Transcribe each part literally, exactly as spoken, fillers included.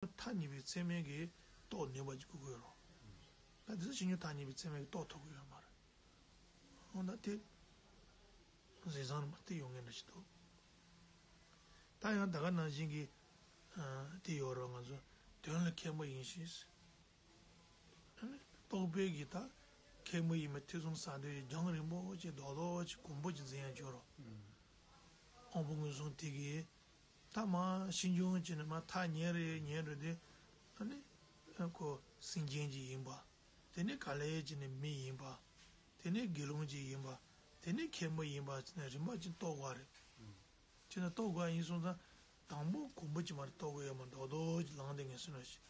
ཐ་སྙད་པའི་ཚད་མའི་གི་རྟོགས་ནུས་པ་ཅིག་དགོས་ཀྱི་ཡོད་རེད། ད་དེ་ཚོ་ཕྱིན་ཆད་ཐ་སྙད་པའི་ཚད་མའི་གི་རྟོགས་ཐུབ་ཀྱི་ཡོད་མ་རེད། འོ་ན་དེ་གཟེར་ཟམ་མ་དེ་ཡོང་ངེས་འདྲ་ཞིག་འདུག་ད་ཡང་ད་ག་ནང་བཞིན་གྱི་ཨ་དེ་ཡོད་རེད། ང་ཚོ་དོན་ལ་མཁས་པོ་ཡིན་ཞིང་། ཨ་ནི་རྟོགས་པའི་གི་ད་མཁས་པོ་ཡིན་པའི་ཐེ་ཚོམ་ཟ་འདོད་ཀྱི་རྒྱང་རིང་པོ་ཅིག་རྡོག་རྡོག་ཅིག་གོམ་པ་ཅིག་འཛིན་ཡ་ཅིག་ཡོད་རེད། དབང་པོ་མངོན་སུམ་དེ་གིས་ད་མར་ཤིན་ཅང་བྱས་ནས་མར་ཐག་ཉེ་རེ་ཉེ་རེ་དེ་ཨ་ནི་ཁོ་སེམས་ཅན་ཅིག་ཡིན་པ། དེ་ནས་ག་ལེ་བྱས་ནས་མི་ཡིན་པ། དེ་ནས་དགེ་སློང་ཅིག་ཡིན་པ། དེ་ནས་མཁན་པོ་ཡིན་པ་བྱས་ནས་རིམ་པ་ཅིག་རྟོགས་དགོས་རེད། བྱས་ནས་རྟོགས་དགོས་ཡིན་སོང་ཙང་དང་པོ་གོམ་པ་ཅིག་མར་རྟོགས་དགོས་ཡོད་མ་རྡོག་རྡོག་ཅིག་ལངས་དེ་ངས་སུན་ར་ཞིག་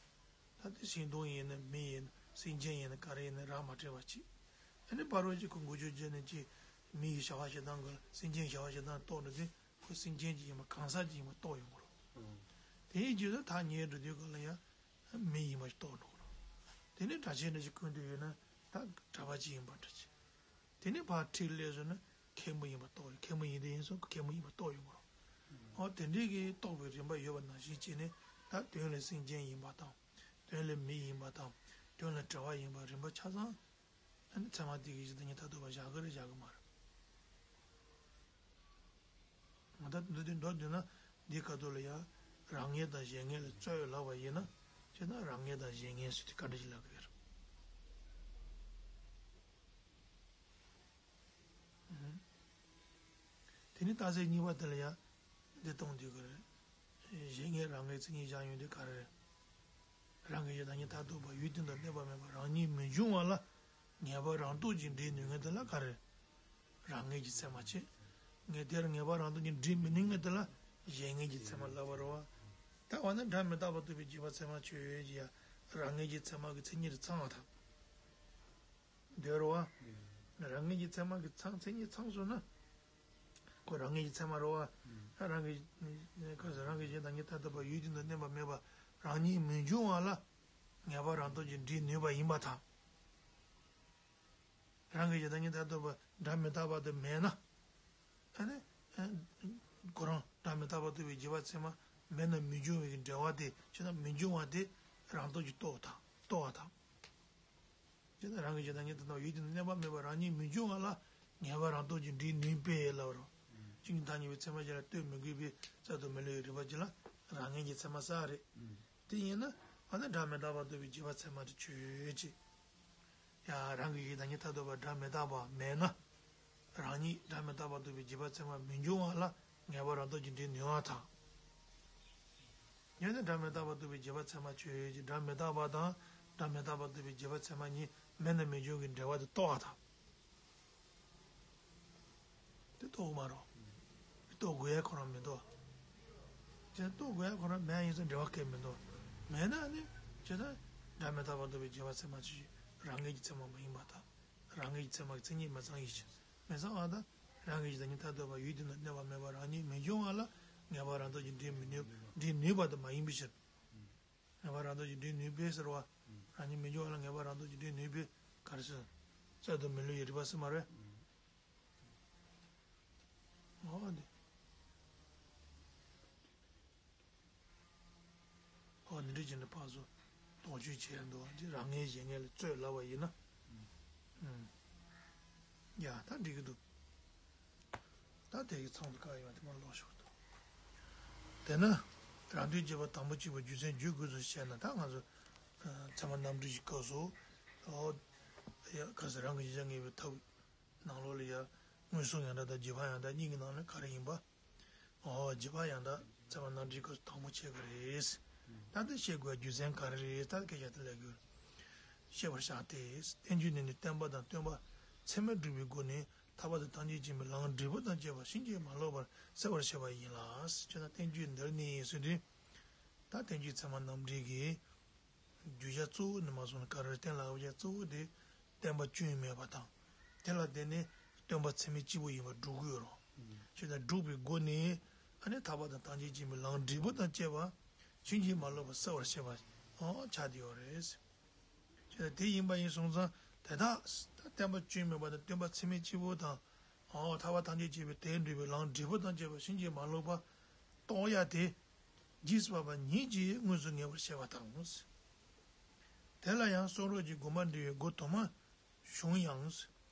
ད་དེ་ཤིང་སྡོང་ཡིན་ན་མི་ཡིན་ན་སེམས་ཅན་ཡིན་ན་ག་རེ་ཡིན་ན་རག་མ་འཕྲད་པ་ཅིག་ཨ་ནི་ཕར་རོ་ཅིག་ཁོ་འགུལ་སྐྱོད་བྱས་ནས་ཅིག་མི་ཡི་བྱ་བ་བྱེད་སྟངས་ག་ལ་སེམས་ཅན་བྱ་བ་བྱེད་སྟངས་རྟོགས་འགྲོ་དུས་ཁོ་སེམས་ཅན་ཅིག་ཡིན་པ་གང་ཟག་ཅིག་ཡིན་པ་རྟོགས་ཡོང་གི་རེད། དེའི་རྗེས་སུ་ཐག་ཉེ་འགྲོ་དུས་ག་ལ་ཡང་མི་ཡིན་པ་ཞིག་རྟོགས་འགྲོ་གི་རེད། དེ་ནས་གྲྭ་ཆས་འདྲ་ཞིག་གོན་དུས་ཡོད་ན་ད་གྲྭ་པ་ཅིག་ཡིན་པ་འདྲ་ཅིག་དེ་ནས་ཕར་ཁྲིད་སླེབས་སོང་ན་མཁན་པོ་ཡིན་པ་རྟོགས་ཡོད། མཁན་པོ་ཡིན་དེ་ཡིན་སོང་མཁན་པོ་ཡིན་པ་རྟོགས་ཡོང་གི་རེད། འོ་དེ་འདྲའི་གི་རྟོགས་པའི་རིམ་པ་ཡོད་པ་ནང་བཞིན་བྱས་ནས་ད་དོན་ལ་སེམས་ཅན་ཡིན་པ་དང་། དོན་ལ་མི་ཡིན་པ་དང་། དོན་ལ་བྱ་བ་ཡིན་པ་རིམ་པ་ཆ་ཚང་ཨ་ནི་ཚད་མ་དེ་གི་གཞི་བདག་ཉིད་མཐར་ཐུག་པ་བཞག་གི་རེད་བཞག་གི་མ་རེད། ང་ད་འདི་དུས་མདོར་བསྡུས་ན་འདིའི་ཁ་ཐུག་ལ་ཡང་རང་ངེས་དང་གཞན་ངེས་ལ་རྩོད་ལབ་པ་ཡིན་ན་བྱས་ན་རང་ངེས་དང་གཞན་ངེས་ཟེར་དུས་ག་འདྲ་ཞིག་ལབ་ཀྱི་ཡོད་རེད། དེ་ནི་རྟགས་གསལ་གཉིས་པ་དེ་ལ་ཡང་འདི་གཏོང་དུས་ཀྱི་རེད། གཞན་ངེས་རང་ངེས་མཚན་ཉིད་བཞག་ཡོང་དུས་ག་རེ་རེད། རང་གི་གཞི་བདག་ཉིད་མཐར་ཐུག་པ་ཡུལ་དེ་དང་གནས་པ་མེད་པ་རང་ཉིད་མི་འབྱུང་བ་ལ་ངེས་པ་རང་སྟོབས་ཀྱིས་འདྲེན་ནུས་ངེས་དེ་ལ་ག་རེ་རེད། རང་ངེས་ཀྱི་ཚད་མ་བྱེད། ངེས་དེར་ངེས་པ་རང་སྟོབས་ཀྱིས་འདྲེན་མི་ནུས་ངེས་དེ་ལ་གཞན་ངེས་ཀྱི་ཚད་མ་ལབ་པ་རེད་བ། ད་འོ་ན་སྒྲ་མི་རྟག་པ་རྟོགས་པའི་རྗེས་དཔག་ཚད་མ་ཆོས་ཅན། རང་ངེས་ཀྱི་ཚད་མ་གི་མཚན་ཉིད་དུ་ཚང་བ་དང་། འདོད་རོ་བ། རང་ངེས་ཀྱི་ཚད་མ་གི་ཚང་མཚན་ཉིད་ཚང་སོང་ན། ཁོ་རང་ངེས་ཀྱི་ཚད་མ་རོ་བ། རང་གི་ཁ་སང་རང་གི་གཞི་བདག་ཉིད་མཐར་ཐུག་པ་ཡུལ་དེ་དང་གནས་པ་མེད་པ་རང་ཉིད་མི་འབྱུང་བ་ལ་ངེས་པ་རང་སྟོབས་ཀྱིས་འདྲེན་ནུས་པ་ཡིན་པ་དང་། རང་གི་གཞི་བདག་ཉིད་མཐར་ཐུག་པ་སྒྲ་མི་རྟག་པ་དེ་མེད་ན། ཨ་ནི། ཁོ་རང་སྒྲ་མི་རྟག་པ་རྟོགས་པའི་རྗེས་དཔག་ཚད་མ་མེད་ན་མི་འབྱུང་བའི་འབྲེལ་བ་དེ་ཆོས་རྣམས་མི་འབྱུང་བ་དེ་རང་སྟོབས་ཀྱིས་རྟོགས་དང་རྟོགས་པ་དང་། ཅེ་ན་རང་གི་གཞི་བདག་ཉིད་མཐར་ཐུག་ཡུལ་དེ་ནི་གནས་པ་མེད་པ་རང་ཉིད་མི་འབྱུང་བ་ལ་ངེས་པ་རང་སྟོབས་ཀྱིས་འདྲེན་ནུས་པས་ལབ་རོ། གཅིག་ཉིད་ཐ་སྙད་པའི་ཚད་མ་གཞན་ལ་ལྟོས་མི་དགོས་པའི་རྩལ་དུ་མི་ལུས་པའི་རིགས་པ་གཅིག་ལ་རང་ངེས་ཀྱི་ཚད་མ་གསལ་རེད། དེ་ཡིན་ན་ཨ་ནི་སྒྲ་མི་རྟག་པ་རྟོགས་པའི་རྗེས་དཔག་ཚད་མ་དེ་ཆོས་ཅན། ཡང་རང་གི་གཞི་བདག་ཉིད་མཐར་ཐུག་པ་སྒྲ་མི་རྟག་པ་མེད་ན། རང་ཉིད་སྒྲ་མི་རྟག་པ་རྟོགས་པའི་རྗེས་དཔག་ཚད་མ་མི་འབྱུང་བ་ལ་ངེས་པ་རང་སྟོབས་ཀྱིས་འདྲེན་ནུས་པ་དང་། ཡང་ན་སྒྲ་མི་རྟག་པ་རྟོགས་པའི་རྗེས་དཔག་ཚད་མ་ཆོས་ཅན། སྒྲ་མི་རྟག་པ་དང་སྒྲ་མི་རྟག་པ་རྟོགས་པའི་རྗེས་དཔག་ཚད་མ་གཉིས་མེད་ན་མི་འབྱུང་གི་འབྲེལ་བ་དེ་རྟོགས་པ་དང་། དེ་རྟོགས་མ་རོ། རྟོགས་དགོས་ཡ་ཁོ་རང་མི་འདུག་ཅེ་ན་རྟོགས་དགོས་ཡ་ཁོ་རང་མེད་ཡིན་ཙང་འབྲེལ་བ་གལ་མི་འདུག་མེད་ན་ནི་ཅེ་ན་སྒྲ་མི་རྟག་པ་རྟོགས་པའི་རྗེས་དཔག་ཚད་མ་ཆོས་ཅན། རང་ངེས་ཀྱི་ཚད་མ་མ་ཡིན་པ་དང་། རང་ངེས་ཀྱི་ཚད་མ་གི་མཚན་ཉིད་མི་ཚང་བའི་ཕྱིར། མི་ཚང་བ་དང་། རང་གི་གཞི་བདག་ཉིད་མཐར་ཐུག་པ་ཡུལ་དེ་ན་གནས་པ་མེད་པ་རང་ཉིད་མི་འབྱུང་བ་ལ་ངེས་པ་རང་སྟོབས་ཀྱིས་འདྲེན་མི་ནུས་འདྲེན་ནུས་པ་དེ་མ་ཡིན་པའི་ཕྱིར། ངེས་པ་རང་སྟོབས་ཀྱིས་འདྲེན་ནུས་པས་ཟེར་བ། རང་ཉིད་མི་འབྱུང་བ་ལ་ངེས་པ་རང་སྟོབས་ཀྱིས་འདྲེན་ནུས་པས་ག་རེ་ཟེར། རྩལ་དུ་མི་ལུས་པའི་རིགས་པ་ཟེར་མ་རེད། འོ་འདི། འོ་འདི་འདྲ་བྱས་ནས་ཕར་ཚུར་དོགས་གཅོད་བྱས་འདུག་ཅེ་རང་ངེས་གཞན་ངེས་ལ་རྩོད་ལབ་པ་ཡིན་ན། ཡ་ད་འགྲིག་གི་འདུག་ད་དེ་གི་མཚམས་སུ་བཀག་ཡོང་དེ་མར་ཀློག་ཞོར་དུ། དེས་ན་རང་དོན་རྗེས་དཔག་དང་པོ་གཅིག་པ་རྒྱུ་མཚན་རྒྱུད་དགུ་ཚོ་བཤད་ན་ད་ང་ཚོ་ཚད་མ་རྣམ་འགྲེལ་གྱི་སྐབས་སུ། ཨོ། ཡ་ག་ས་རང་གི་གཞི་བདག་ངེས་པའི་ཐབས་ནང་ལོགས་ལ་ཡ། མངོན་སུམ་ཡང་དག་དང་རྗེས་དཔག་ཡང་དག་གཉིས་ཀྱི་ནང་ནས་ག་རེ་ཡིན་པ། ཨོ་རྗེས་དཔག་ཡང་དག་ཚད་མ་རྣམ་འགྲེལ་སྐབས་སུ་དང་པོ་བྱེད་དགོས་རེད། ད་དེ་བཤད་དགོས་རྒྱུ་མཚན་ག་རེ་རེད་ད་སྐད་ཆ་དེ་ལབ་དགོས། ཤེས་པར་བྱ་སྟེ། བསྟན་བཅོས་ནི་ནི་བསྟན་པ་དང་སྟོན་པ་ཚད་མས་སྒྲུབ་པའི་སྒོ་ནས་ཐར་པ་དང་ཐམས་ཅད་མཁྱེན་པའི་ལམ་འབྲས་བུ་དང་བཅས་པ་ཕྱིན་ཅི་མ་ལོག་པར་གསལ་བར་བཤད་པ་ཡིན་ལ། ཅེ་ན་བསྟན་བཅོས་འདིར་ནི་ཟེར་དུས། ད་བསྟན་བཅོས་ཚད་མ་རྣམ་འགྲེལ་གྱི་བརྗོད་བྱ་གཙོ་བོ་ནི་མ་སོང་ན་ག་རེ་བསྟན་ལ་བརྗོད་བྱ་གཙོ་བོ་དེ་བསྟན་པ་སྐྱོན་མེད་པ་དང་། དེ་ལ་བརྟེན་ནས་སྟོན་པ་ཚད་མས་གཅིག་པུ་ཡིན་པར་སྒྲུབ་ཀྱི་ཡོད་རེད། ཅེས་དང་སྒྲུབ་པའི་སྒོ་ནས་ཨ་ནི་ཐར་པ་དང་ཐམས་ཅད་མཁྱེན་པའི་ལམ་འབྲས་བུ་དང་བཅས་པ་ཕྱིན་ཅི་མ་ལོག་པར་གསལ་བར་བཤད་པ་ཆགས་བསྡད་ཡོད་རེད། ཅེས་དེ་ཡིན་པ་ཡིན་སོང་ཙང་དེ་དག་བསྟན་པ་སྐྱོན་མེད་པ་དང་སྟོན་པ་ཚད་མས་གཅིག་པུ་དང་། ཐར་པ་ཐམས་ཅད་མཁྱེན་པའི་དེ་འབྲས་བུའི་ལམ་འབྲས་བུ་དང་བཅས་པ་ཕྱིན་ཅི་མ་ལོག་པ་རྟོགས་ཡ་དེ། རྗེས་སུ་དཔག་པ་ཉིད་ཀྱིས་དངོས་སུ་ངེས་པར་བཤད་པ་དང་། དེ་ལ་ཡང་གསུང་རབ་ཀྱི་དགོངས་པ་འགྲེལ་བའི་སྒོ་དུ་མ་བྱུང་ཡང་།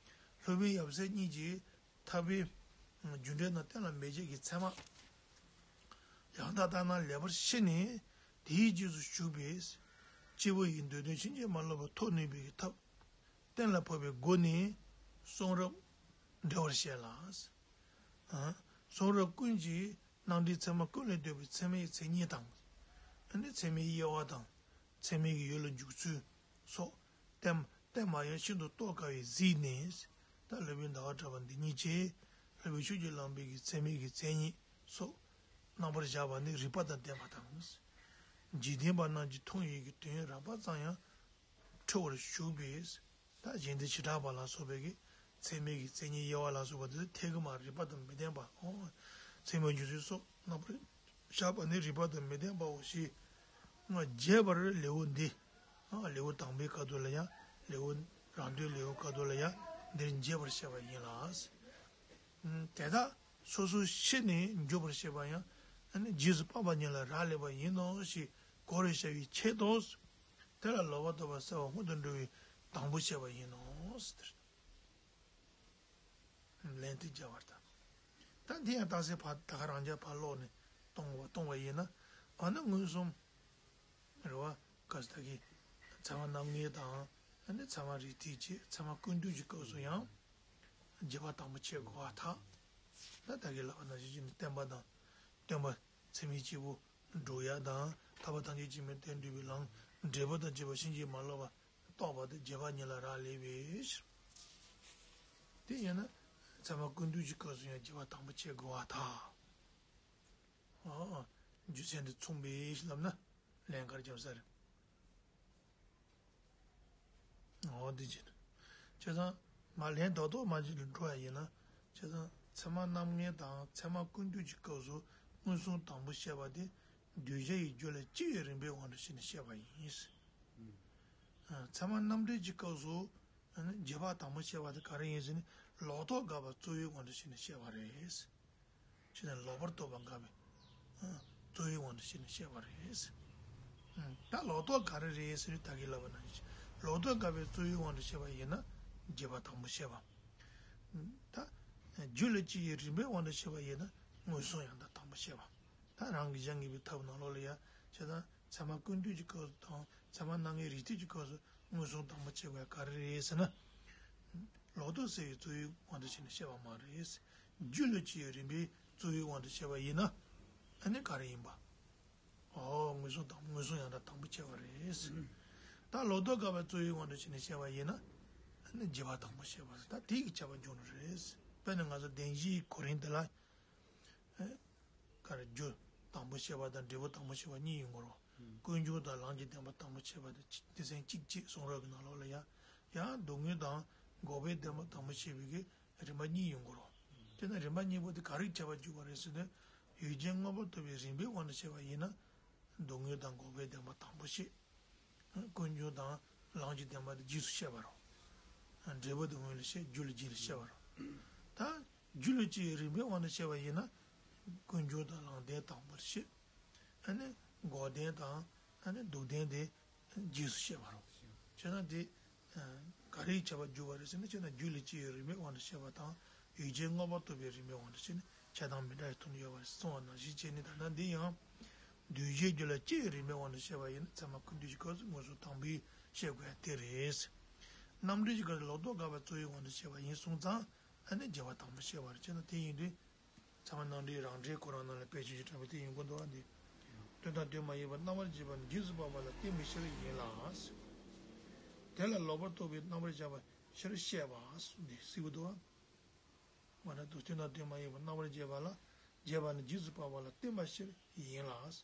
སློབ་དཔོན་ཡབ་སྲས་གཉིས་ཀྱིས་ཐར་པའི་རྒྱུ་འབྲས་དང་གཏན་ལ་འབེབས་བྱེད་ཀྱི་ཚད་མ་ཡང་དག་ལྟར་སྣང་ལེགས་པར་ཤེས་ནས་དེའི་རྗེས་སུ་ཞུགས་པས། སྐྱེས་བུ་ཡི་འདོད་དོན་ཕྱིན་ཅི་མ་ལོག་པར་ཐོབ་ནུས་པའི་ཐབས་གཏན་ལ་ཕབ་པའི་སྒོ་ནས་གསུང་རབ་འགྲེལ་བར་བཤད་ལ། གསུང་རབ་ཀུན་གྱི་རྣམ་འགྲེལ་ཚད་མ་ཀུན་ལས་བཏུས་པའི་ཚད་མའི་མཚན་ཉིད་དང་། ཚད་མའི་དབྱེ་བ་དང་། ཚད་མའི་ཡུལ་ལ་འཇུག་ཚུལ་སོགས་བསྟན་བསྟན་པ་ཡང་ཤིན་ཏུ་རྟོགས་དཀའ་བས་གཟིགས་ནས། ད་སློབ་དཔོན་ཟླ་བ་གྲགས་པ་འདི་ཉིད་ཀྱིས་སློབ་དཔོན་ཆོས་ཀྱི་བླ་མའི་ཚད་མའི་མཚན་ཉིད་སོགས་རྣམ་པར་བཞག་པ་ནི་རིགས་པ་དང་ལྡན་པ་དང་། འཇིག་རྟེན་པ་རྣམས་ཀྱིས་མཐོང་བའི་དོན་རགས་པ་ཙམ་ཡང་འཁྲུལ་བར་ཞུགས་པས། ད་གཞན་དོན་བྱེ་བྲག་པ་ལ་སོགས་པའི་གི་ཚད་མའི་གི་མཚན་ཉིད་དབྱེ་བ་ལ་སོགས་པ་དེ་ཐད་ཀར་མ་རིགས་པ་དང་མི་ལྡན་པའོ། ཚད་མའི་འཇུག་ཚུལ་སོགས་རྣམ་པར་བཞག་པ་ནི་རིགས་པ་དང་མི་ལྡན་པའོ་ཞེས་རྒྱས་པར་ལེའུ་འདི། ལེའུ་དང་པོའི་སྐབས་དུ་ལ་ཡང་ལེའུ་རང་འདོད་ལེའུ་སྐབས་དུ་ལ་ཡང་འདིར་རྒྱས་པར་བཤད་པ་ཡིན་ལ། དེ་དག་སོ་སོར་ཤེས་ནས་འཇུག་པར་བྱེད་པ་ཡང་རྗེས་སུ་དཔག་པ་ཉིད་ལ་རག་ལས་པ་ཡིན་ནོ་ཞེས་གོ་རུ་བྱ་བའི་ཆེད་དུ། དེ་ལ་ལོག་པར་རྟོག་པ་སེལ་བ་སྔོན་དུ་འགྲོ་བའི་དང་པོ་བཤད་པ་ཡིན་ནོ། ལན་དེ་རྒྱབ་པར་ཐལ། ད་འདི་ཡང་རྟགས་གསལ་ཕར་ད་ག་རང་རྒྱབ་ཕར་ཀློག་ནས་གཏོང་བ་གཏོང་བ་ཡིན་ན། འོ་ན་མངོན་སུམ་རེད་བ། ག་ས་ད་གི་ཚད་མ་རྣམ་ངེས་དང་། ཚད་མ་རིགས་གཏེར་བཅས་ཚད་མ་ཀུན་བཏུས་ཀྱི་སྐབས་སུ་ཡང་རྗེས་དཔག་དང་པོ་བྱེད་དགོས་པར་ཐལ། ད་ད་གི་ལབ་པ་ནང་བཞིན་བྱས་ནས་བསྟན་པ་དང་། སྟོན་པ་ཚད་མའི་སྐྱེས་བུ་སྒྲུབ་ཡ་དང་ཐར་པ་ཐམས་ཅད་མཁྱེན་པའི་དོན་སྒྲུབ་པའི་ལམ། འབྲས་བུ་དང་བཅས་པ་ཕྱིན་ཅི་མ་ལོག་པ་རྟོགས་པ་དེ་རྗེས་དཔག་ཉིད་ལ་རག་ལས་པའི་ཕྱིར། དེ་ཡིན་ན་ཚད་མ་ཀུན་བཏུས་ཀྱི་སྐབས་སུ་ཡང་རྗེས་དཔག་དང་པོ་བྱེད་དགོས་པར་ཐལ། ཨ། རྒྱུ་མཚན་དེ་མཚུངས་པའི་ལབ་ན་ལན་ག་རེ་རྒྱབ་ས་རེད། འོ་འདི་བྱས་ནས། བྱས་ཙང་མར་ལན་རྡོག་རྡོག་མར་ཅིག་འགྲོ་ཡ་ཡིན་ན། བྱས་ཙང་ཚད་མ་རྣམ་ངེས་དང་ཚད་མ་ཀུན་བཏུས་ཀྱི་སྐབས་སུ་མངོན་སུམ་དང་པོ་བཤད་པ་དེ་གདུལ་བྱ་ཡི་རྒྱུད་ལ་སྐྱེ་བའི་རིམ་པའི་དབང་དུ་བྱས་ནས་བཤད་པ་ཡིན། ཨ། ཚད་མ་རྣམ་འགྲེལ་གྱི་སྐབས་སུ་རྗེས་དཔག་དང་པོ་བཤད་པ་དེ་ག་རེ་ཡིན་ཟེར་ན། ལོག་རྟོག་དགག་པ་གཙོ་བོའི་དབང་དུ་བྱས་ནས་བཤད་པ་རེད། བྱས་ནས་ལོག་པར་རྟོག་པ་དགག་པའི་གཙོ་བོའི་དབང་དུ་བྱས་ནས་བཤད་པ་རེད། ད་ལོག་རྟོག་ག་རེ་རེད་ཟེར་ན། ད་གིན་ལབ་པ་ནང་བཞིན་ལོག་རྟོག་དགག་པའི་གཙོ་བོའི་དབང་དུ་བྱས་པ་ཡིན་ན་རྗེས་དཔག་དང་པོ་བཤད་པ། ད་རྒྱུད་ལ་སྐྱེ་བའི་རིམ་པའི་དབང་དུ་བྱས་པ་ཡིན་ན་མངོན་སུམ་ཡང་དག་དང་པོ་བཤད་པ། ད་རང་གི་གཞན་ངེས་པའི་ཐབས་ནང་ལོགས་ལ་ཡ། བྱས་ཙང་ཚད་མ་ཀུན་བཏུས་ཀྱི་སྐབས་སུ་དང་ཚད་མ་རྣམ་ངེས་རིགས་གཏེར་གྱི་སྐབས་སུ་མངོན་སུམ་དང་པོ་བྱེད་དགོས་ག་རེ་རེད་ཟེར་ན། ལོག་རྟོག་སེལ་བའི་གཙོ་བོའི་དབང་དུ་བྱས་ནས་བཤད་པ་མ་རེད། རྒྱུད་ལ་སྐྱེ་བའི་རིམ་པའི་གཙོ་བོའི་དབང་དུ་བྱས་པ་ཡིན་ན། ཨ་ནི་ག་རེ་ཡིན་པ། ཨོ། མངོན་སུམ་དང་མངོན་སུམ་ཡང་དག་དང་པོ་བྱས་པ་རེད། ད་ལོག་རྟོག་དགག་པའི་གཙོ་བོའི་དབང་དུ་བྱས་ནས་བཤད་པ་ཡིན་ན། ཨ་ནི་རྗེས་དཔག་དང་པོ་བཤད་པ་རེད། ད་དེ་གི་ཁྱད་པར་འཇོག་ནི་རེད། དཔེར་ན་ང་ཚོ་བདེན་བཞིའི་གོ་རིམ་དེ་ལ། ཨེ། ག་རེ། རྒྱུ་དང་པོ་བཤད་པ་དང་འབྲས་བུ་དང་པོ་བཤད་པ་གཉིས་ཡོང་གི་རེད། ཀུན་འབྱུང་དང་ལམ་གྱི་བདེན་པ་དང་པོ་བཤད་པ་དང་སྡེ་ཚན་གཅིག་གཅིག་གསུང་རབ་ཀྱི་ནང་ལོགས་ལ་ཡང་། ཡང་སྡུག་བསྔལ་དང་འགོག་པའི་བདེན་པ་དང་པོ་བཤད་པའི་གི་རིམ་པ་གཉིས་ཡོང་གི་རེད། དེ་ན་རིམ་པ་གཉིས་པོ་དེ་ག་རེ་ཁྱད་པར་འཇུག་པ་རེད་ཟེར་ན། ཡུལ་ཅན་མངོན་པར་རྟོགས་པའི་རིམ་པའི་དབང་དུ་བཤད་པ་ཡིན་ན། སྡུག་བསྔལ་དང་འགོག་པའི་བདེན་པ་དང་པོ་བཤད། ཀུན་འབྱུང་དང་ལམ་གྱི་བདེན་པ་དེ་རྗེས་སུ་བཤད་པ་རེད། འབྲས་བུ་དེ་སྔོན་ལ་བཤད། རྒྱུ་ལ་རྗེས་ལ་བཤད་པ་རེད། ད་རྒྱུད་ལ་སྐྱེ་བའི་རིམ་པའི་དབང་དུ་བཤད་པ་ཡིན་ན། ཀུན་འབྱུང་དང་ལམ་བདེན་དང་པོར་བཤད། ཨ་ནི་འགོག་བདེན་དང་ཨ་ནི་སྡུག་བདེན་དེ་རྗེས་སུ་བཤད་པ་རེད། བྱས་ན་དེ་ག་རེའི་ཁྱད་པར་འཇུག་པ་རེད་ཟེར་ན། བྱས་ན་རྒྱུད་ལ་སྐྱེ་བའི་རིམ་པའི་དབང་དུ་བཤད་པ་དང་ཡུལ་ཅན་མངོན་པར་རྟོགས་པའི་རིམ་པའི་དབང་དུ་བཤད་ནས་ཆགས་སྡང་མི་འདྲ་བའི་ཐོག་ནས་ཡོད་པ་རེད་གསུངས་པ་ནང་བཞིན་བྱས་ནས། ད་ལྟ་འདི་ཡང་གདུལ་བྱའི་རྒྱུད་ལ་སྐྱེ་བའི་རིམ་པའི་དབང་དུ་བཤད་པ་ཡིན་ན། ཚད་མ་ཀུན་བཏུས་ཀྱི་སྐབས་སུ་མངོན་སུམ་དང་པོས་བཤད་དགོས་ཡ་དེ་རེད། རྣམ་འགྲེལ་གྱི་སྐབས་སུ་ལོག་རྟོག་དགག་པའི་གཙོ་བོའི་དབང་དུ་བཤད་པ་ཡིན་གསུངས་ཙང་། ཨ་ནི་རྗེས་དཔག་དང་པོ་བཤད་པ་རེད། བྱས་ན་དེ་ཡིན་དུས། ཚད་མ་རྣམ་འགྲེལ་རང་འགྲེལ་ཁོ་རང་ནང་ལ་དཔེ་ཆོས་ཀྱི་གྲགས་པའི་དེ་ཡིན་དགོས་འདུག་བ། འདི། དོན་དང་དོན་མ་ཡིན་པར་རྣམ་པར་འབྱེད་པ་ནི་རྗེས་སུ་དཔག་པ་ལ་བརྟེན་པའི་ཕྱིར་ཡིན་ལ། དེ་ལ་ལོག་པར་རྟོག་པས་རྣམ་པར་བཞག་པའི་ཕྱིར་བཤད་པ། འདི་གཟིགས་པ་འདུག་བ། མ་རེད་དོ། དོན་དང་དོན་མ་ཡིན་པར་རྣམ་པར་འབྱེད་པ་ལ། འབྱེད་པ་ནི་རྗེས་སུ་དཔག་པ་ལ་བརྟེན་པའི་ཕྱིར་ཡིན་ལ།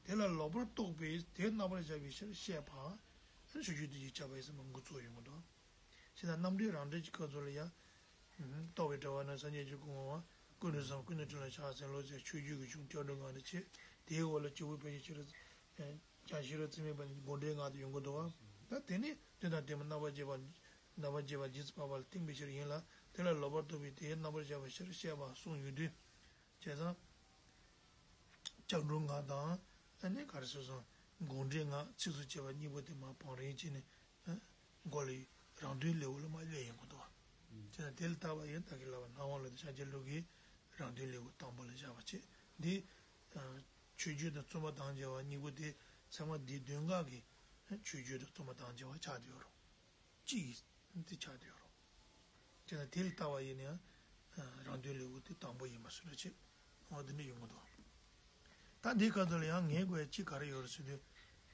དེ་ལ་ལོག་པར་རྟོག་པས་དེ་རྣམ་པར་བཞག་པའི་ཕྱིར་བཤད་པ། ཞུ་རྒྱུ་དེ་ཡིས་ཁྱབ་པ་ཡིན་ཟེར་མ་འགོ་ཚུགས་ཡོང་གི་འདུག། བྱས་ཙང་རྣམ་འགྲེལ་རང་འགྲེལ་གྱི་སྐབས་སུ་ལ་ཡང་། རྟོག་པའི་དྲི་བ་ནི་སངས་རྒྱས་ཀྱིས་བསྐུལ་བ། ཀུན་ཏུ་བཟང་པོ་ཀུན་ནས་བསྐྲུན་ལ་ཕྱག་འཚལ་ལོ་ཟེར། ཆོས་བརྒྱུད་ཀྱི་གཞུང་སྐྱབས་འགྲོའི་སྔགས་འདི་བྱས། དེའི་འོག་ལ་སྐྱེས་བུ་ཕལ་ཆེར་ཤེས་རབ་ཀྱང་ཤེས་རབ་རྩིས་མེད་པ་ནི་དགོངས་འགྲེལ་སྔགས་དེ་ཡོང་གི་འདུག་བ། ད་དེ་ནི་དོན་དང་དོན་མ་རྣམ་པར་འབྱེད་པ། རྣམ་པར་འབྱེད་པ་རྗེས་སུ་དཔག་པ་ལ་བརྟེན་པའི་ཕྱིར་ཡིན་ལ། དེ་ལ་ལོག་པར་རྟོག་པས་དེའི་རྣམ་པར་བཞག་པའི་ཕྱིར་བཤད་པ་གསུངས་ཡོད་དུས། བྱས་ཙང་། སྐྱབས་འགྲོའི་སྔགས་དང་ ཨ་ནི་ག་རེ་ཟེར་སོང་། དགོངས་འགྲེལ་སྔགས་ཚིགས་སུ་བཅད་པ་གཉིས་པོ་དེ་མར་བང་རིམ་བྱས་ནས། ཨ། མགོ་ལ་རང་དོན་ལེའུ་ལ་མར་སླེབས་ཡོང་གི་འདུག་བ། དེ་ན་དེ་ལ་བལྟས་པ་ཡིན་ན་ད་གིན་ལབ་པ་ནང་པ་ལ་དང་ཤཱཀྱ་ལུགས་ཀྱི་རང་དོན་ལེའུ་དང་པོ་ལ་བཞག་པ་བྱས། འདི་ཆོས་བརྒྱུད་དང་བཙུན་མ་དང་བཅས་པ་གཉིས་པོ་དེ་ཚད་མ་འདི་བདུན་སྒང་གི་ཆོས་བརྒྱུད་དང་བཙུན་མ་དང་བཅས་པ་ཆགས་བསྡད་ཡོད་རེད། གཅིག་གིས་འདི་ཆགས་བསྡད་ཡོད་རེད། དེ་ན་དེ་ལ་བལྟས་པ་ཡིན་ན་ཡང་རང་དོན་ལེའུ་དེ་དང་པོ་ཡིན་པ་སུ་རེད་ཅེས་འོ་དེ་འདྲ་ཡོང་གི་འདུག་ད་འདིའི་སྐབས་སུ་ལ་ཡང་ངེས་དགོས་ཡ་གཅིག་ག་རེ་ཡོད་རེད་ཟེར་དུས།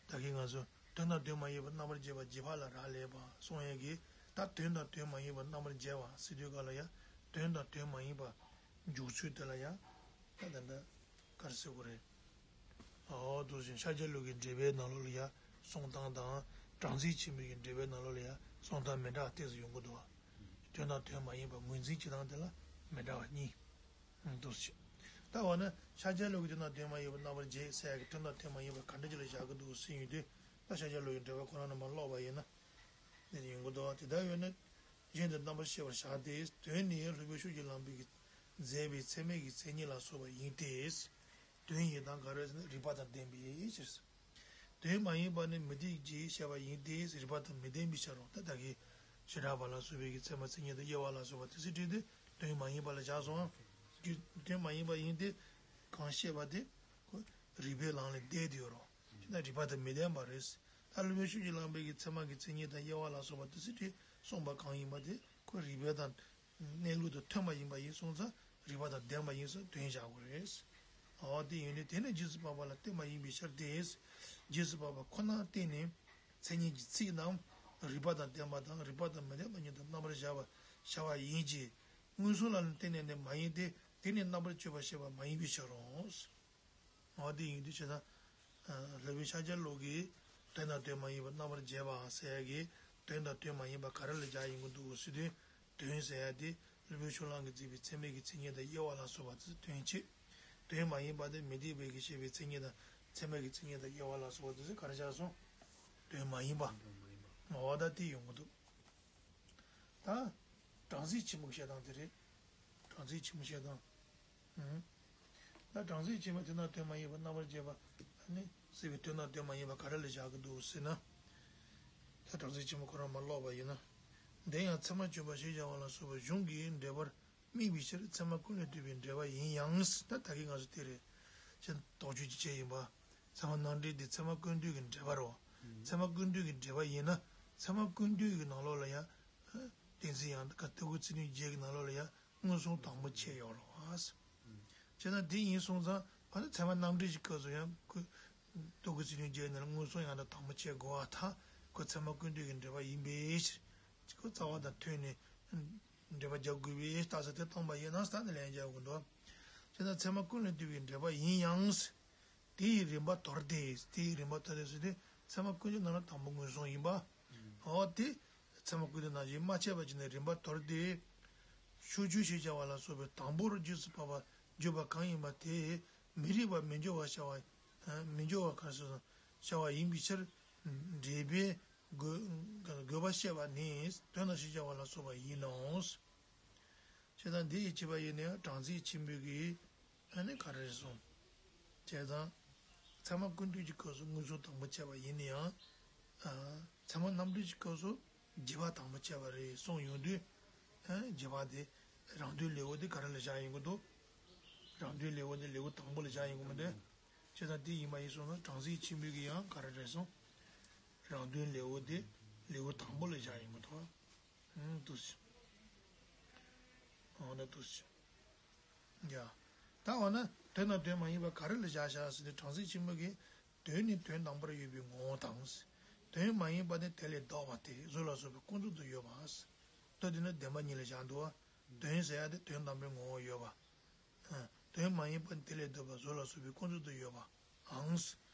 ད་གིན་ང་ཚོ་དོན་དང་དོན་མ་ཡིན་པ་རྣམ་པར་འབྱེད་པ་རྗེས་དཔག་ལ་རག་ལས་པ་གསུང་ཡས་ཀྱིས་ད་དོན་དང་དོན་མ་ཡིན་པ་རྣམ་པར་འབྱེད་པ་ཟེར་དུས་སྐབས་ལ་ཡང་དོན་དང་དོན་མ་ཡིན་པ་འཇོག་ཚུལ་དེ་ལ་ཡང་ད་ད་ལྟ་ག་རེ་ཟེར་དགོས་རེད། འོ་འདུག་ཅིང་ཤཱཀྱ་ལུགས་ཀྱི་འགྲེལ་པའི་ནང་ལོགས་ལ་ཡང་གསུང་སྟངས་དང་། སྦྲང་རྩི་ཆེན་པོའི་གི་འགྲེལ་པའི་ནང་ལོགས་ལ་ཡང་གསུང་སྟངས་མི་འདྲ་བ་ཏོག་ཙམ་ཡོང་གི་འདུག་བ། དོན་དང་དོན་མ་ཡིན་པ་ངོས་འཛིན་བྱེད་སྟངས་དེ་ལ་མི་འདྲ་བ་གཉིས། འདུག་ཅིང་། ད་འོ་ན་ཤཱཀྱ་ལུགས་ཀྱི་དོན་དང་དོན་མ་ཡིན་པ་རྣམ་པར་འབྱེད་ཟེར་ཡ་གི་དོན་དང་དོན་མ་ཡིན་པ་ག་འདྲ་ཅིག་ལ་བཞག་གི་འདུག་ཟེར་ཡོང་དུས། ད་ཤཱཀྱ་ལུགས་ཀྱི་འགྲེལ་པ་ཁོ་རང་ནས་མར་ཀློག་པ་ཡིན་ན། འདི་ནི་ཡོང་གི་འདུག་བ། དེ་ལྟར་ཡོད་ན། གཞན་དུ་རྣམ་པར་ཤེས་པར་བྱ་སྟེ། དོན་ནི་སློབ་དཔོན་ཤཱཀྱ་གླང་པོས་མཛད་པའི་ཚད་མའི་གི་མཚན་ཉིད་ལ་སོགས་པ་ཡིན་ཏེ། དོན་ཡིན་སྟངས་ག་རེ་ཟེར་ན་རིགས་པ་དང་ལྡན་པའི་ཕྱིར། དོན་མ་ཡིན་པ་ནི་མི་འཐད་ཅེས་བཤད་པ་ཡིན་ཏེ། རིགས་པ་དང་མི་ལྡན་པའི་ཕྱིར་རོ། ད་ལྟ་གི་བྱེ་བྲག་པ་ལ་སོགས་པའི་གི་ཚད་མ་མཚན་ཉིད་དང་དབྱེ་བ་ལ་སོགས་པ་དེ་ཚོའི་གྲས་དེ་དོན་མ་ཡིན་པ་ལ་བཞག་སོང་། དོན་མ་ཡིན་པ་ཡིན་ཏེ། གང་བཤད་པ་དེ་ཁོ་རིགས་པའི་ལམ་ལས་འདས་ཏེ་ཡོད་རོ། དེ་ན་རིགས་པ་དང་མི་ལྡན་པ་རེད། ད་སློབ་དཔོན་ཤཱཀྱ་གླང་པོའི་གི་ཚད་མ་གི་མཚན་ཉིད་དང་དབྱེ་བ་ལ་སོགས་པ་དེ་ཚོའི་གྲས་གསུངས་པ་གང་ཡིན་པ་དེ་ཁོ་རིགས་པ་དང་གནས་ལུགས་དང་མཐུན་པ་ཡིན་པ་ཡིན་སོང་ཙང་རིགས་པ་དང་ལྡན་པ་ཡིན་ཟེར་དོན་བཞག་དགོས་རེད། འོ་དེ་ཡིན་དུས་དེ་ནི་རྗེས་སུ་དཔག་པ་ལ་བརྟེན་པ་ཡིན་པའི་ཕྱིར་ཏེ། རྗེས་སུ་དཔག་པ་ཁོ་ནར་བརྟེན་ནས་མཚན་ཉིད་ཀྱི་ཚིག་རྣམས་རིགས་པ་དང་ལྡན་པ་དང་རིགས་པ་དང་མི་ལྡན་པ་གཉིས་དུ་རྣམ་པར་བཞག་པ་བྱ་བ་ཡིན་གྱི། མངོན་སུམ་ལ་བརྟེན་ནས་ནི་མ་ཡིན་ཏེ། དེ་ནི་རྣམ་པར་གཅོད་པ་བྱེད་པ་མ་ཡིན་པའི་ཕྱིར་རོ། འོ་དེ་ཡིན་དུས་བྱས་ན། སློབ་དཔོན་ཤཱཀྱ་ལུགས་ཀྱིས་དོན་དང་དོན་མ་ཡིན་པ་རྣམ་པར་འབྱེད་པ་ཟེར་ཡ་གི་དོན་དང་དོན་མ་ཡིན་པ་ག་རེ་ལ་སྦྱར་ཡོང་གི་འདུག་ཟེར་དུས། དོན་ཟེར་ཡ་དེ་སློབ་དཔོན་ཕྱོགས་གླང་གིས་མཛད་པའི་ཚད་མའི་གི་མཚན་ཉིད་དང་དབྱེ་བ་ལ་སོགས་པ་དེ་ཚོ་དོན་བྱེད། དོན་མ་ཡིན་པ་དེ་མི་འཐད་པའི་གི་བཤད་པའི་མཚན་ཉིད་དང་ཚད་མའི་གི་མཚན་ཉིད་དང་དབྱེ་བ་ལ་སོགས་པ་དེ་ཚོ་ག་རེ་བཞག་སོང་། དོན་མ་ཡིན་པ། འོ་ད་དེ་ཡོང་གི་འདུག་ད་སྦྲང་རྩི་ཆེན་པོ་བཤད་སྟངས་དེ་རེད། སྦྲང་རྩི་ཆེན་པོ་བཤད་སྟངས། ཨུམ། ད་སྦྲང་རྩི་ཆེན་པོ་དེ་ན་དོན་མ་ཡིན་པ་རྣམ་པར་འབྱེད་པ་ནི་ཟེར་བའི་དོན་དང་དོན་མ་ཡིན་པ་ག་རེ་ལ་བཞག་གི་འདུག་ཟེར་ན། ད་སྦྲང་རྩི་ཆེན་པོ་ཁོ་རང་མར་ཀློག་པ་ཡིན་ན། འདིར་ཡང་ཚད་མ་གཅོད་པ་ཞེས་བྱ་བ་ལ་སོགས་པ་གཞུང་གི་འགྲེལ་པར་དམིགས་པའི་ཕྱིར་ཚད་མ་ཀུན་ལས་བཏུས་པའི་འགྲེལ་པ་ཡིན་ཡང་། ད་ད་གིན་ང་ཚོ་དེ་རེད། ཅེས་དོགས་གཅོད་ཅིག་བྱས་ཡིན་པ། ཚད་མ་རྣམ་འགྲེལ་འདི་ཚད་མ་ཀུན་བཏུས་ཀྱི་འགྲེལ་པ་རེད། ཚད་མ་ཀུན་བཏུས་ཀྱི་འགྲེལ་པ་ཡིན་ན། ཚད་མ་ཀུན་བཏུས་ཀྱི་ནང་ལོགས་ལ་ཡང་། གཏན་ཚིགས་ཡང་དག་ཏིལ་འབྲུ་ཚིག་དོན་བརྒྱད་ཀྱི་ནང་ལོགས་ལ་ཡང་མངོན་སུམ་དང་པོ་ཁྱེར་ཡོད་རེད་བ། བྱས་ན་འདི་ཡིན་སོང་ཙང་ཨ་ནི་ཚད་མ་རྣམ་འགྲེལ་གྱི་སྐབས་སུ་ཡང་ཁོས་ཏིལ་འབྲུ་ཚིག་དོན་བརྒྱད་ནང་ལ་མངོན་སུམ་ཡང་དག་དང་པོ་ཁྱེར་དགོས་པ་དང་ཁོ་ཚད་མ་ཀུན་བཏུས་ཀྱི་འགྲེལ་པ་ཡིན་པའི་ཕྱིར། ཁོ་རྩ་བ་དང་མཐུན་ནས་འགྲེལ་པ་རྒྱག་དགོས་པའི་རྟགས་གསལ་དེ་བཏང་པ་ཡིན་ན་ས་ནས་ལན་རྒྱག་དགོས་འདུག་བྱས་ན་ཚད་མ་ཀུན་ལས་བཏུས་པའི་འགྲེལ་པ་ཡིན་ཡང་། དེ་ཡི་རིམ་པ་དོར་ཏེ། དེ་ཡི་རིམ་པ་དོར་ཏེ་ཟེར་དུས་ཚད་མ་ཀུན་བཏུས་ནང་ལ་དང་པོ་མངོན་སུམ་ཡིན་པ། འོ་དེ་ཚད་མ་ཀུན་བཏུས་ནང་བཞིན་མ་ཆད་པ་བྱས་ནས་རིམ་པ་དོར་ཏེ། ཕྱོགས་ཆོས་ཞེས་བྱ་བ་ལ་སོགས་པའི་དང་པོར་རྗེས་སུ་དཔག་པ་བརྗོད་པ་གང་ཡིན་པ་དེ་མི་རིགས་པ་མི་འགྱུར་བར་བྱ་བ། མི་འགྱུར་བ་གང་སོགས་བྱ་བ་ཡིན་པའི་ཕྱིར། འགྲེལ་པས་དགོས་དགོས་པ་བཤད་པ་ནི་དོན་དང་ཞེས་བྱ་བ་ལ་སོགས་པ་ཡིན་ནོ། བྱས་ཙང་འདི་ཡི་བྱེད་པ་ཡིན་ན་ཡང་སྦྲང་རྩི་ཆེན་པོའི་གི་ཨ་ནི་ག་རེ་རེད་གསུངས། བྱས་ཙང་། ཚད་མ་ཀུན་བཏུས་ཀྱི་སྐབས་སུ་མངོན་སུམ་དང་པོ་ཁྱེར་བ་ཡིན་ན་ཡང་། ཨ། ཚད་མ་རྣམ་འགྲེལ་གྱི་སྐབས་སུ་རྗེས་དཔག་དང་པོ་ཁྱེར་བ་རེད་གསུངས་ཡོང་དུས། ཨ། རྗེས་དཔག་དེ་རང་དོན་ལེའུ་དེ་ག་རེ་ལ་བཞག་ཡོང་གི་འདུག་རང་དོན་ལེའུ་དེ་ལེའུ་དང་པོ་ལ་བཞག་ཡོང་གི་མི་འདུག་བྱས་ཙང་དེ་ཡིན་པ་ཡིན་སོང་ན་སྦྲང་རྩི་ཆེན་པོའི་གི་ཡང་ག་རེ་རེད་གསུངས། རང་དོན་ལེའུ་དེ་ལེའུ་དང་པོ་ལ་བཞག་ཡོང་གི་འདུག་ཨང་། འདུག་སེ། འོ་ན་འདུག་སེ། ཡ། ད་འོ་ན་དོན་དང་དོན་མ་ཡིན་པ་ག་རེ་ལ་བཞག་བཞག་ཟེར་ཏེ་སྦྲང་རྩི་ཆེན་པོ་གིས་དོན་ནི་དོན་དམ་པར་ཡོད་པའི་ངོ་བོ་དང་། དོན་མ་ཡིན་པ་ནི་དེ་ལས་ལྡོག་པ་སྟེ་གཟུགས་ལ་སོགས་པའི་ཀུན་རྫོབ་ཏུ་ཡོད་པ། མདོ་འདི་ནི་བདེན་པ་གཉིས་ལ་བཞག་འདུག་བ། དོན་ཟེར་ཡ་དེ་དོན་དམ་པའི་ངོ་བོ་ཡོད་པ། དོན་མ་ཡིན་པ་ནི་དེ་ལས་ལྡོག་པ་གཟུགས་ལ་སོགས་པའི་ཀུན་རྫོབ་ཏུ་ཡོད་པ། ཨང་།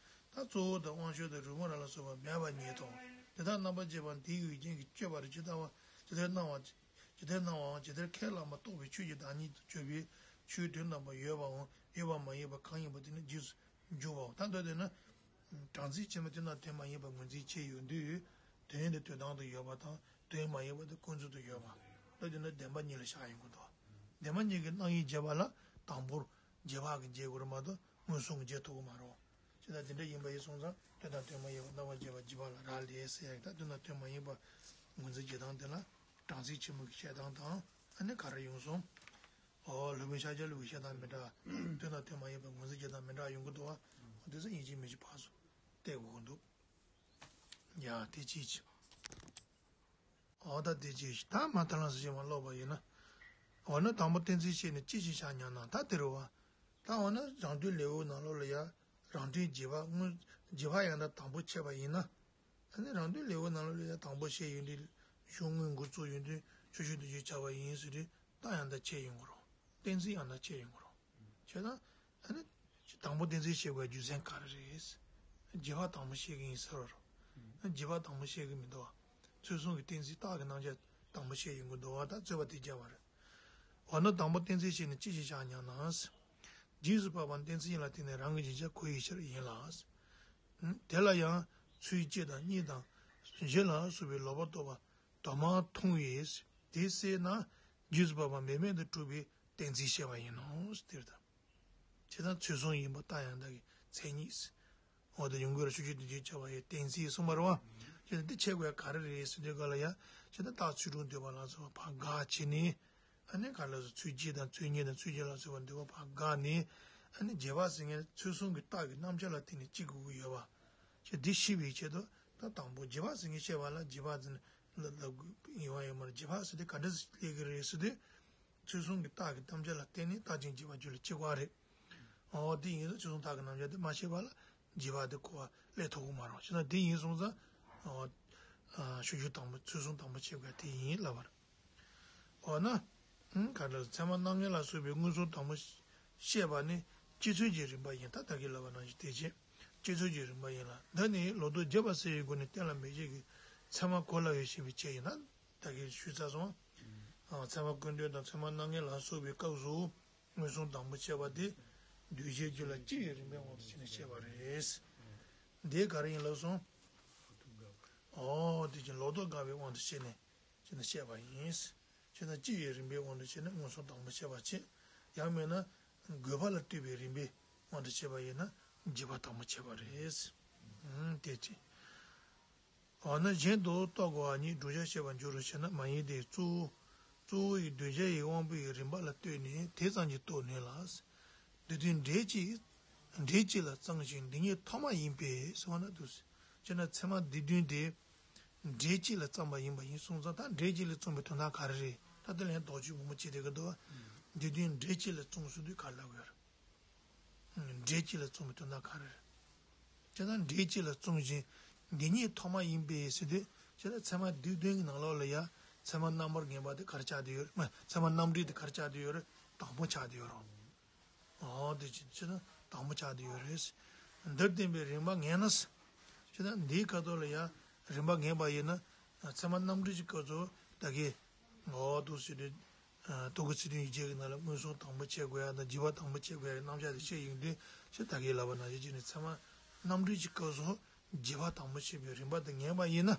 ད་གཙོ་བོ་དང་དབང་ཕྱུག་དང་རོལ་མོ་ར་ལ་སོགས་པ་མེད་པ་ཉིད་དོ། དེ་དག་རྣམ་པར་འབྱེད་པ་དེའི་ཡུལ་ཅན་གྱི་སྤྱོད་པ་རེད། ཇི་ལྟ་བ་ཇི་ལྟར་སྣང་བ་ཇི་ལྟར་སྣང་བའང་ཇི་ལྟར་ཁས་བླངས་པ་རྟོགས་པའི་ཆོས་ཀྱི་བདག་ཉིད་དུ་གྱུར་པའི་ཆོས་དོན་དམ་པ་ཡོད་པའམ་ཡོད་པ་མ་ཡིན་པ་གང་ཡིན་པ་དེ་ནི་རྗེས་སུ་འཇུག་པའོ། ད་མདོ་དེ་ན། སྦྲང་རྩི་ཆེན་པོ་དེ་ན་དོན་མ་ཡིན་པ་ངོས་འཛིན་བྱས་ཡོང་དུས། དོན་དེ་དོན་དམ་དུ་ཡོད་པ་དང་དོན་མ་ཡིན་པ་དེ་ཀུན་རྫོབ་ཏུ་ཡོད་པ། ད་དེ་ན་བདེན་པ་གཉིས་ལ་བཞག་ཡོང་གི་འདུག་བདེན་པ་གཉིས་ཀྱི་རྣམ་དབྱེ་འབྱེད་པ་ལ་དང་པོར་རྗེས་དཔག་གིས་འབྱེད་དགོས་རེད་མ་གཏོགས་མངོན་སུམ་གྱིས་འབྱེད་ཐུབ་ཀྱི་མ་རེད། ཇི་ལྟར་དེ་འདྲ་ཡིན་པ་ཡིན་སོང་ཙང་དོན་དང་དོན་མ་ཡིན་པ་རྣམ་པར་འབྱེད་པ་འཇིགས་པ་ལ་རག་ལས་ཟེར་ཡག་ད་དོན་དང་དོན་མ་ཡིན་པ་ངོས་འཛིན་བྱེད་སྟངས་དེ་ལ་སྦྲང་རྩི་ཆེན་མོ་གི་བཤད་སྟངས་དང་ཨ་ནི་ག་རེ་ཡོང་སོང་། ཨོ་སློབ་དཔོན་ཤཱཀྱ་ལོ་གི་བཤད་སྟངས་མི་འདྲ། དོན་དང་དོན་མ་ཡིན་པ་ངོས་འཛིན་བྱེད་སྟངས་མི་འདྲ་ཡོང་གི་འདུག་བ། ཨོ་དེ་ཚོ་ཡིན་གཅིག་མིན་གཅིག་ཕར་ཚུར་བལྟ་དགོས་ཀྱི་འདུག་ཡ་དེ་གཅིག་བྱས། འོ་ད་དེ་ཅི་ཞིག་ད་མ་ཐར་ལམ་སེལ་ཆེན་མོ་ཀློག་པ་ཡིན་ན། འོ་ན་དང་པོ་གཏན་ཚིགས་བཤད་ནས་ཅི་ཞིག་བྱ་སྙམ་ན་ད་དེ་རེད་བ། ད་འོ་ན་རང་དོན་ལེའུ་ནང་ལོགས་ལ་ཡ། རང་དོན་རྗེས་དཔག་དངོས་རྗེས་དཔག་ཡང་དག་དང་པོ་འཆད་པ་ཡིན་ན། ཨ་ནི་རང་དོན་ལེའུ་ནང་ལོགས་ལ་ཡ་དང་པོ་བཤད་ཡོང་དུས་གཞུང་དངོས་འགོ་བཙུགས་ཡོང་དུས་ཆོས་ཕྱོགས་དུ་བྱེད་བྱ་བ་ཡིན་ཟེར་དུས་རྟགས་ཡང་དག་འཆད་ཡོང་གི་རེད། གཏན་ཚིགས་ཡང་དག་འཆད་ཡོང་གི་རེད། བྱས་ཙང་། ཨ་ནི། དང་པོ་གཏན་ཚིགས་བཤད་དགོས་རྒྱུ་མཚན་ག་རེ་རེད། རྗེས་དཔག་དང་པོ་བཤད་ཀྱི་ཡིན་ཟེར་བ་རེད། རྗེས་དཔག་དང་པོ་བཤད་ཀྱི་མི་འདུག་བ། ཚུལ་གསུམ་གྱི་གཏན་ཚིགས་རྟགས་ཀྱི་རྣམ་གཞག་དང་པོ་བཤད་ཡོང་གི་འདུག་བ་ད་རྩོད་པ་དེ་རྒྱབ་པ་རེད། འོ་ན་དང་པོ་གཏན་ཚིགས་བཤད་ནས་ཅི་ཞིག་བྱ་སྙམ་ན། རྗེས་སུ་དཔག་པ་གཏན་ཚིགས་ཡིན་ལ་དེ་ནི་རང་གི་གཞིར་བྱ་ཁོ་ཡི་ཕྱིར་ཡིན་ལ། དེ་ལ་ཡང་ཚུལ་གཅིག་དང་གཉིས་དང་བཞི་ལ་སོགས་པའི་ལོག་པར་རྟོག་པ་དོ་མར་མཐོང་བས་དེ་སེལ་ན་རྗེས་སུ་དཔག་པ་འབད་མེད་དུ་གྲུབ་པའི་གཏན་ཚིགས་བཤད་པ་ཡིན་ནོ། དེ་ལྟར། བྱས་ཙང་ཚུལ་གསུམ་ཡིན་པ་རྟགས་ཡང་དག་གི་མཚན་ཉིད། འོ་ད་ཡོང་གི་ར་ཆོས་ཕྱོགས་དུ་བྱེད་བྱ་བ་ཡི་གཏན་ཚིགས་གསུངས་པ་རེད་བ། བྱས་ཙང་འདི་འཆད་དགོས་ཡ་ག་རེ་རེད་ཟེར་དུས་ག་ལ་ཡ། བྱས་ཙང་རྟགས་ཚུལ་ཁྲིམས་འདུས་པ་ལ་སོགས་པ་ཕར་དགག་བྱས་ནས། ཨ་ནི་ག་ལ་སོགས་ཚུལ་གཅིག་དང་ཚུལ་གཉིས་དང་ཚུལ་བཞི་ལ་སོགས་པ་འདུས་པ་ཕར་དགག་ནས། ཨ་ནི་རྗེས་དཔག་ཟེར་མཁན་ཚུལ་གསུམ་གྱི་རྟགས་ཀྱི་རྣམ་གཞག་ལ་བརྟེན་ནས་གཅིག་དགོས་ཀྱི་ཡོད་པ། བྱས་འདི་ཤེས་པའི་ཆེད་དུ་ད་དང་པོ་རྗེས་དཔག་ཟེར་མཁན་བཤད་པ་ལ་རྗེས་དཔག་ཟེར་ནས་ལབ་དགོས་ཡོད་པ་ཡོད་མ་རེད། རྗེས་དཔག་ཟེར་དུས་ག་འདྲ་སླེབས་ཀྱི་རེད་ཟེར་དུས། ཚུལ་གསུམ་གྱི་རྟགས་ཀྱི་རྣམ་གཞག་ལ་བརྟེན་ནས་རྟགས་ཅན་རྗེས་དཔག་རྒྱུད་ལ་སྐྱེ་བ་རེད། འོ་དེ་ཡིན་ཙང་ཚུལ་གསུམ་རྟགས་ཀྱི་རྣམ་གཞག་དེ་མ་ཤེས་པ་ལ་རྗེས་དཔག་དེ་གོ་བ་སླེབས་ཐུབ་ཀྱི་མ་རེད། བྱས་ཙང་དེ་ཡིན་སོང་ཙང་། འོ། ཞུ་རྒྱུ་དང་པོ་ཚུལ་གསུམ་དང་པོ་ཆེ་དགོས་དེ་ཡིན་ལབ་པ་རེད། འོ་ན། ག་འདྲ་ཚད་མ་རྣམ་ངེས་ལ་སོགས་པའི་མངོན་སུམ་དང་པོ་བཤད་པ་ནི་སྤྱི་མཚོན་གྱི་རིམ་པ་ཡིན་ད་ད་གིན་ལབ་པ་ནང་བཞིན་དེ་བཞིན་སྤྱི་མཚོན་གྱི་རིམ་པ་ཡིན་ལ་འདི་ནི་ལོག་རྟོག་རྒྱས་པ་སེལ་བའི་སྒོ་ནས་གཏན་ལ་འབེབས་བྱེད་ཀྱི་ཚད་མ་གོ་སླ་བའི་ཤེས་པའི་ཆེད་ཡིན་ན། ད་གིན་ཞུས་ཚར་སོང་། ཨ། ཚད་མ་ཀུན་བཏུས་དང་ཚད་མ་རྣམ་ངེས་ལ་སོགས་པའི་སྐབས་སུ་མངོན་སུམ་དང་པོ་བཤད་པ་དེ་འདུས་བྱས་རྒྱུད་ལ་སྤྱི་ཡི་རིམ་པའི་དབང་དུ་བྱས་ནས་བཤད་པ་རེད། འདི་ག་རེ་ཡིན་ལབ་སོང་། ཨོ་དེ་བཞིན་ལོག་རྟོག་དགག་པའི་དབང་དུ་བྱས་ནས་བྱས་ནས་བཤད་པ་ཡིན། བྱས་ན་སྤྱི་ཡི་རིམ་པའི་དབང་དུ་བྱས་ནས་མངོན་སུམ་དང་པོ་བཤད་པ་བྱས། ཡང་མིན་ན་དགོས་པ་ལ་ལྟོས་པའི་རིམ་པའི་དབང་དུ་བྱས་པ་ཡིན་ན་རྗེས་དཔག་དང་པོ་བྱས་པ་རེད། ཨང་དེ་ཅི། འོ་ན་གཞན་དུ་རྟོག་གོ་བ་ཉིད་བསྒྲུབ་བྱར་བཤད་པར་འགྱུར་རོ་ཞེ་ན་མ་ཡིན་ཏེ། གཙོ་བོ་གཙོ་བོ་ཡི་གདུལ་བྱ་ཡི་དབང་པོ་ཡི་རིམ་པ་ལ་ལྟོས་ནས་དེ་ཙམ་གྱིས་རྟོགས་ནུས་ལ། སྡེ་བདུན་འབྲེལ་གཅིག་འབྲེལ་གཅིག་ལ་བརྩམས་ཤིང་འདི་ཉིད་ཐོག་མ་ཡིན་པས་ཟེར་བ་ན་འདུག་ཟེར། བྱས་ན་ཚད་མ་སྡེ་བདུན་དེ་འབྲེལ་གཅིག་ལ་བརྩམས་པ་ཡིན་པ་ཡིན་སོང་ཙང་ད་འབྲེལ་གཅིག་ལ་བརྩམས་པའི་དོན་དག་ག་རེ་རེད། ད་དེ་ལན་དོགས་གཅོད་མང་པོ་བྱེད་བསྡད་ཀྱི་འདུག་བ། སྡེ་བདུན་འབྲེལ་གཅིག་ལ་བརྩམས་ཟེར་དུས་ག་རེ་ལབ་དགོས་རེད། འབྲེལ་གཅིག་ལ་བརྩམས་པའི་དོན་དག་ག་རེ་རེད། བྱས་ཙང་འབྲེལ་གཅིག་ལ་བརྩམས་ཤིང་འདི་ཉིད་ཐོག་མ་ཡིན་པས་ཟེར་དུས་བྱས་ཙང་ཚད་མ་སྡེ་བདུན་གྱི་ནང་ལོགས་ལ་ཡ་ཚད་མ་རྣམ་པར་ངེས་པ་དེ་ག་རེ་ཆགས་བསྡད་ཡོད་རེད། མ་ཚད་མ་རྣམ་འགྲེལ་དེ་ག་རེ་ཆགས་བསྡད་ཡོད་རེད། དང་པོ་ཆགས་བསྡད་ཡོད་རེད། འོ་དེ་བྱས་ཙང་དང་པོ་ཆགས་བསྡད་ཡོད་རེད། འདིར་བསྟན་པའི་རིམ་པ་ངེས་ན། བྱས་ཙང་འདིའི་ཁ་ཐོག་ལ་ཡ་རིམ་པ་ངེས་པ་ཡིན་ན་ཚད་མ་རྣམ་འགྲེལ་གྱི་སྐབས་སུ་ད་གིན་འོ་འདུག་ཟེར་དུས། རྟོག་གེ་ཚིག་དོན་ཡིག་བརྒྱ་གི་ནང་ལ་མངོན་སུམ་དང་པོ་བྱེད་དགོས་ཡ་དང་རྗེས་དཔག་དང་པོ་བྱེད་དགོས་ཡ་རྣམ་གཞག་དེ་བཤད་ཡོང་དུས་ཞེས་ད་གིན་ལབ་པ་ནང་བཞིན་བྱས་ནས་ཚད་མ་རྣམ་འགྲེལ་གྱི་སྐབས་སུ་རྗེས་དཔག་དང་པོ་བྱེད་པའི་རིམ་པ་དེ་ངེས་པ་ཡིན་ན།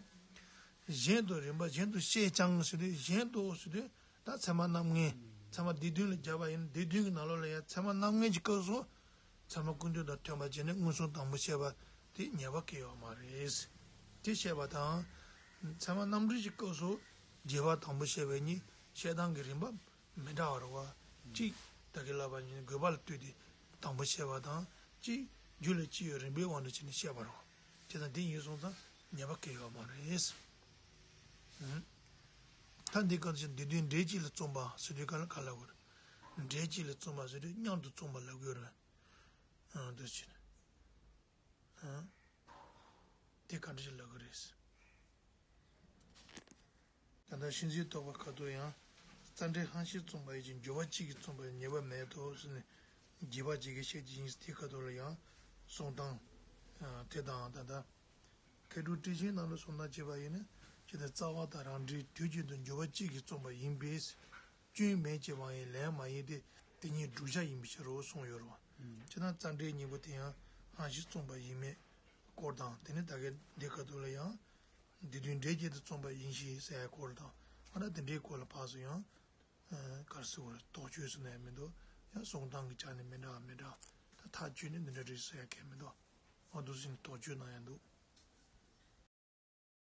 གཞན་དུ་རིམ་པ་གཞན་དུ་བཤད་ཀྱང་ཟེར་དུས་གཞན་དུ་ཟེར་དུས་ད་ཚད་མ་རྣམ་ངེས་ཚད་མ་སྡེ་བདུན་ལ་སྦྱར་བ་ཡིན་ན་སྡེ་བདུན་གྱི་ནང་ལོགས་ལ་ཡང་ཚད་མ་རྣམ་ངེས་ཀྱི་སྐབས་སུ། ཚད་མ་ཀུན་བཏུས་དང་མཐུན་པར་བྱས་ནས་མངོན་སུམ་དང་པོ་བཤད་པ་དེ་ཉེས་པ་གང་ཡང་ཡོད་མ་རེད། དེ་བཤད་པ་དང་། ཚད་མ་རྣམ་འགྲེལ་གྱི་སྐབས་སུ་རྗེས་དཔག་དང་པོ་བཤད་པ་གཉིས་བཤད་སྟངས་ཀྱི་རིམ་པ་མི་འདྲ་བ་རེད་བ། གཅིག་ད་གིན་ལབ་པ་ནི་དགོས་པ་ལ་ལྟོས་ཏེ་དང་པོ་བཤད་པ་དང་གཅིག་རྒྱུད་ལ་སྤྱི་ཡི་རིམ་པའི་དབང་དུ་བྱས་ནས་བཤད་པ་རེད་བ། བྱས་ཙང་དེ་ཡིན་སོང་ཙང་ཉེས་པ་གང་ཡང་ཡོད་མ་རེད། ད་འདི་ག་ཚོད་སྡེ་བདུན་འབྲེལ་གཅིག་ལ་བརྩམས་པ་ཟེར་དུས་ག་ལ་ག་ལ་གོ་རེད། འབྲེལ་གཅིག་ལ་བརྩམས་པ་ཟེར་དུས་མཉམ་དུ་བརྩམས་པ་ལབ་དགོས་རེད། ཨང་། འདུ་བྱེད། ཨང་། དེ་ག་འདྲ་ཞིག་ལབ་དགོས་རེད། ད་ལྟ་གཤིན་རྗེའི་རྟོག་པ་ཁ་ཐུག་ཡང་། རྩ་འགྲེལ་ཧང་ཤིང་བརྩམས་པ་ཡིན་ཅིང་འགྱུར་བ་གཅིག་གིས་བརྩམས་པ་ཉེས་པ་མེད་དོ་ཟེར་ནས་རྗེས་དཔག་གཅིག་གིས་བཤད་ཀྱི་ཡིན་ཟེར་དེའི་ཁ་ཐུག་ལ་ཡང་གསུང་སྟངས་དེ་དང་ད་ལྟ། མཁས་གྲུབ་ཊཱིཀ་ཆེན་ནང་ལ་གསུང་སྟངས་བྱས་པ་ཡིན་ན་ཇི་ལྟར་རྩ་བ་དང་རང་འགྲེལ་དུས་གཅིག་ཏུ་འགྱུར་བ་གཅིག་གིས་བརྩམས་པ་ཡིན་པས། སྐྱོན་མེད་ཅེས་པ་ཡི་ལན་མ་ཡིན་ཏེ་དེ་ཉིད་བསྒྲུབ་བྱ་ཡིན་པའི་ཕྱིར་རོ་གསུངས་ཡོད་རེད་བ། ཨུམ། ཅེ་ན་རྩ་འགྲེལ་གཉིས་པོ་དེ་ཡང་ཧང་ཤིང་བརྩམས་པ་ཡིན་མེད་སྐོར་དང་དེ་ནས་ད་གིན་འདི་ཁ་ཐུག་ལ་ཡང་། སྡེ་བདུན་འབྲེལ་གཅིག་ཏུ་བརྩམས་པ་ཡིན་ཞེས་ཟེར་ཡ་སྐོར་དང་ཨ་ན་དེ་འདྲའི་སྐོར་ལ་ཕར་ཚུར་ཡང་། ག་རེ་ཟེར་དགོས་རེད་དོགས་གཅོད་ཟེར་ན་ཡང་མི་འདུག་ཡང་གསུང་སྟངས་ཀྱི་ཆ་ནས་མི་འདྲ་བ་མི་འདྲ་ད་ཐག་གཅོད་ནས་འདི་འདྲ་རེད་ཟེར་ཡ་གང་ཡང་མི་འདུག་ཨ་འདུག་ཟེར་ནས་དོགས་གཅོད་གནང་ཡ་འདུག།